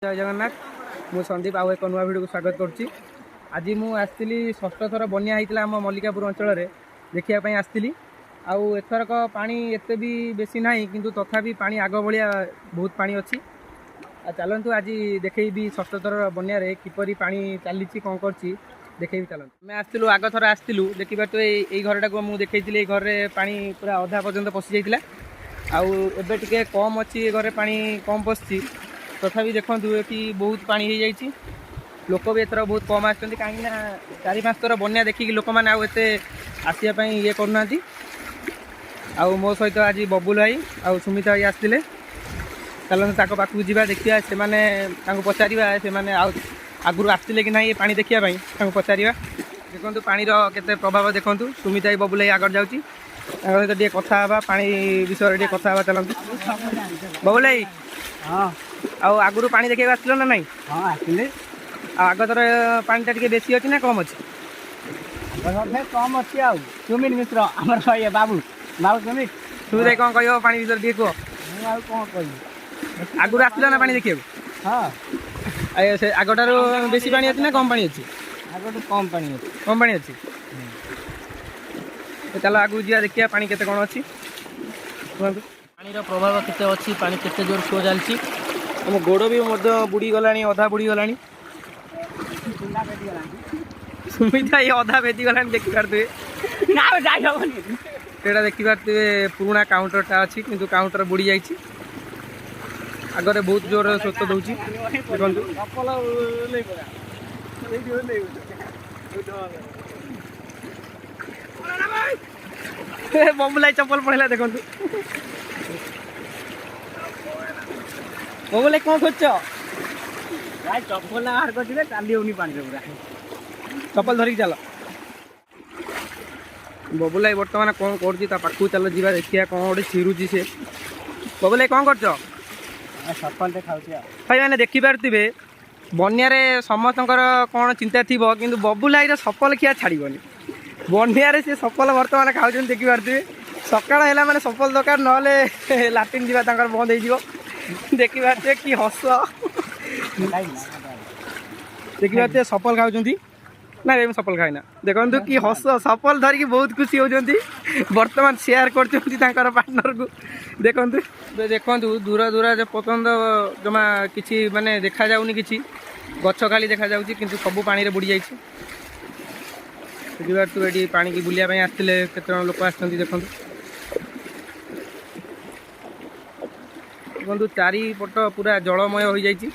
ଜୟ ଜଗନ୍ନାଥ। ମୁଁ ସନ୍ଦୀପ, ଆଉ ଏକ ନୂଆ ଭିଡ଼ିଓକୁ ସ୍ୱାଗତ କରୁଛି। ଆଜି ମୁଁ ଆସିଥିଲି, ଷଷ୍ଠ ଥର ବନ୍ୟା ହେଇଥିଲା ଆମ ମଲ୍ଲିକାପୁର ଅଞ୍ଚଳରେ, ଦେଖିବା ପାଇଁ ଆସିଥିଲି। ଆଉ ଏଥରକ ପାଣି ଏତେ ବି ବେଶୀ ନାହିଁ, କିନ୍ତୁ ତଥାପି ପାଣି ଆଗ ଭଳିଆ ବହୁତ ପାଣି ଅଛି। ଆଉ ଚାଲନ୍ତୁ, ଆଜି ଦେଖେଇବି ଷଷ୍ଠ ଥର ବନ୍ୟାରେ କିପରି ପାଣି ଚାଲିଛି, କ'ଣ କରୁଛି, ଦେଖେଇବି, ଚାଲନ୍ତୁ। ଆମେ ଆସିଥିଲୁ, ଆଗ ଥର ଆସିଥିଲୁ, ଦେଖିପାରୁଥିବେ ଏଇ ଘରଟାକୁ ମୁଁ ଦେଖେଇଥିଲି। ଏଇ ଘରରେ ପାଣି ପୁରା ଅଧା ପର୍ଯ୍ୟନ୍ତ ପଶି ଯାଇଥିଲା। ଆଉ ଏବେ ଟିକେ କମ୍ ଅଛି, ଏ ଘରେ ପାଣି କମ୍ ପଶିଛି। ତଥାପି ଦେଖନ୍ତୁ, ଏଠି ବହୁତ ପାଣି ହେଇଯାଇଛି। ଲୋକ ବି ଏଥର ବହୁତ କମ୍ ଆସିଛନ୍ତି, କାହିଁକିନା 4-5 ଥର ବନ୍ୟା ଦେଖିକି ଲୋକମାନେ ଆଉ ଏତେ ଆସିବା ପାଇଁ ଇଏ କରୁନାହାନ୍ତି। ଆଉ ମୋ ସହିତ ଆଜି ବବୁଲ ଭାଇ ଆଉ ସୁମିତା ଭାଇ ଆସିଥିଲେ। ଚାଲନ୍ତୁ, ତାଙ୍କ ପାଖକୁ ଯିବା, ଦେଖିବା ସେମାନେ, ତାଙ୍କୁ ପଚାରିବା ସେମାନେ ଆଉ ଆଗରୁ ଆସିଥିଲେ କି ନାହିଁ ଏ ପାଣି ଦେଖିବା ପାଇଁ, ତାଙ୍କୁ ପଚାରିବା। ଦେଖନ୍ତୁ, ପାଣିର କେତେ ପ୍ରଭାବ ଦେଖନ୍ତୁ। ସୁମିତା ଭାଇ, ବବୁଲ ଭାଇ ଆଗରେ ଯାଉଛି, ତାଙ୍କ ସହିତ ଟିକେ କଥା ହେବା, ପାଣି ବିଷୟରେ ଟିକେ କଥା ହେବା। ଚାଲନ୍ତୁ ବବୁଲ ଭାଇ। ହଁ। ଆଉ ଆଗରୁ ପାଣି ଦେଖିବାକୁ ଆସିଥିଲ ନା ନାହିଁ? ହଁ, ଆସିଲି। ଆଉ ଆଗ ଥର ପାଣିଟା ଟିକେ ବେଶୀ ଅଛି ନା କମ୍ ଅଛି? ଅଧେ କମ୍ ଅଛି। ଆଉ ସୁମିତ ମିଶ୍ର ଆମର, ଇଏ ବାବୁ ବାବୁ ସୁମିତ। ସୁମିତ ଭାଇ, କ'ଣ କହିବ ପାଣି ବିଷୟରେ ଟିକେ କୁହ। ମୁଁ ଆଉ କ'ଣ କହିବି? ଆଗରୁ ଆସିଥିଲ ନା ପାଣି ଦେଖିବାକୁ? ହଁ। ଆଉ ସେ ଆଗଠାରୁ ବେଶୀ ପାଣି ଅଛି ନା କମ୍ ପାଣି ଅଛି? ଆଗଠୁ କମ୍ ପାଣି ଅଛି। କମ୍ ପାଣି ଅଛି। ତ ଚାଲ, ଆଗକୁ ଯିବା, ଦେଖିବା ପାଣି କେତେ କ'ଣ ଅଛି। କୁହନ୍ତୁ, ପାଣିର ପ୍ରଭାବ କେତେ ଅଛି, ପାଣି କେତେ ଜୋର ସୁଅ ଚାଲିଛି। ଆମ ଗୋଡ଼ ବି ମଧ୍ୟ ବୁଡ଼ି ଗଲାଣି, ଅଧା ବୁଡ଼ି ଗଲାଣି। କୁଣ୍ଡା ଭେଦିଗଲାଣି। ସୁମିତା ଏଇ ଅଧା ଭେଦି ଗଲାଣି, ଦେଖିପାରୁଥିବେ। ନା, ଆଉ ଯାଇ ହବନି। ସେଇଟା ଦେଖିପାରୁଥିବେ, ପୁରୁଣା କାଉଣ୍ଟରଟା ଅଛି, କିନ୍ତୁ କାଉଣ୍ଟର ବୁଡ଼ି ଯାଇଛି। ଆଗରେ ବହୁତ ଜୋର ସ୍ରୋତ ଦଉଛି, ଦେଖନ୍ତୁ। ଚପଲ ଓହ୍ଲେଇ ପକା, ସେଇଠି ଓହ୍ଲେଇବୁ। ବବୁଲାଇ ଚପଲ ପଳେଇଲା, ଦେଖନ୍ତୁ। ବବୁଲାଇ, କ'ଣ ଖୋଜୁଛ? ଭାଇ, ଚପଲ ବାହାର କରିଥିଲେ, ଚାଲି ହଉନି ପାଣିରେ ପୁରା। ଚପଲ ଧରିକି ଚାଲ। ବବୁଲାଇ ବର୍ତ୍ତମାନ କ'ଣ କରୁଛି, ତା ପାଖକୁ ଚାଲ ଯିବା, ଦେଖିବା କ'ଣ ଗୋଟେ ଚିରୁଛି ସେ। ବବୁଲାଇ, କ'ଣ କରୁଛ? ସଫଲଟେ ଖାଉଛି ଆଉ। ଭାଇମାନେ, ଦେଖିପାରୁଥିବେ, ବନ୍ୟାରେ ସମସ୍ତଙ୍କର କ'ଣ ଚିନ୍ତା ଥିବ, କିନ୍ତୁ ବବୁଲାଇର ସଫଲ ଖିଆ ଛାଡ଼ିବନି। ବନ୍ୟାରେ ସେ ସଫଲ ବର୍ତ୍ତମାନ ଖାଉଛନ୍ତି, ଦେଖିପାରୁଥିବେ। ସକାଳ ହେଲା ମାନେ ସଫଲ ଦରକାର, ନହେଲେ ଲାଟ୍ରିନ୍ ଯିବା ତାଙ୍କର ବନ୍ଦ ହେଇଯିବ। ଦେଖିପାରୁଥିବେ କି ହସ। ଦେଖିପାରୁଥିବେ, ସଫଲ ଖାଉଛନ୍ତି ନା? ମୁଁ ସଫଲ ଖାଇନା। ଦେଖନ୍ତୁ କି ହସ, ସଫଲ ଧରିକି ବହୁତ ଖୁସି ହେଉଛନ୍ତି। ବର୍ତ୍ତମାନ ସେୟାର କରୁଛନ୍ତି ତାଙ୍କର ପାର୍ଟନରକୁ। ଦେଖନ୍ତୁ, ଏବେ ଦେଖନ୍ତୁ, ଦୂର ଦୂର ଯେ ପର୍ଯ୍ୟନ୍ତ ଜମା କିଛି ମାନେ ଦେଖାଯାଉନି କିଛି, ଗଛ ଖାଲି ଦେଖାଯାଉଛି, କିନ୍ତୁ ସବୁ ପାଣିରେ ବୁଡ଼ି ଯାଇଛି। ଦେଖିପାରୁଥିବେ, ଏଠି ପାଣିକି ବୁଲିବା ପାଇଁ ଆସିଥିଲେ, କେତେ ଜଣ ଲୋକ ଆସିଛନ୍ତି। ଦେଖନ୍ତୁ ଦେଖନ୍ତୁ, ଚାରିପଟ ପୁରା ଜଳମୟ ହୋଇଯାଇଛି।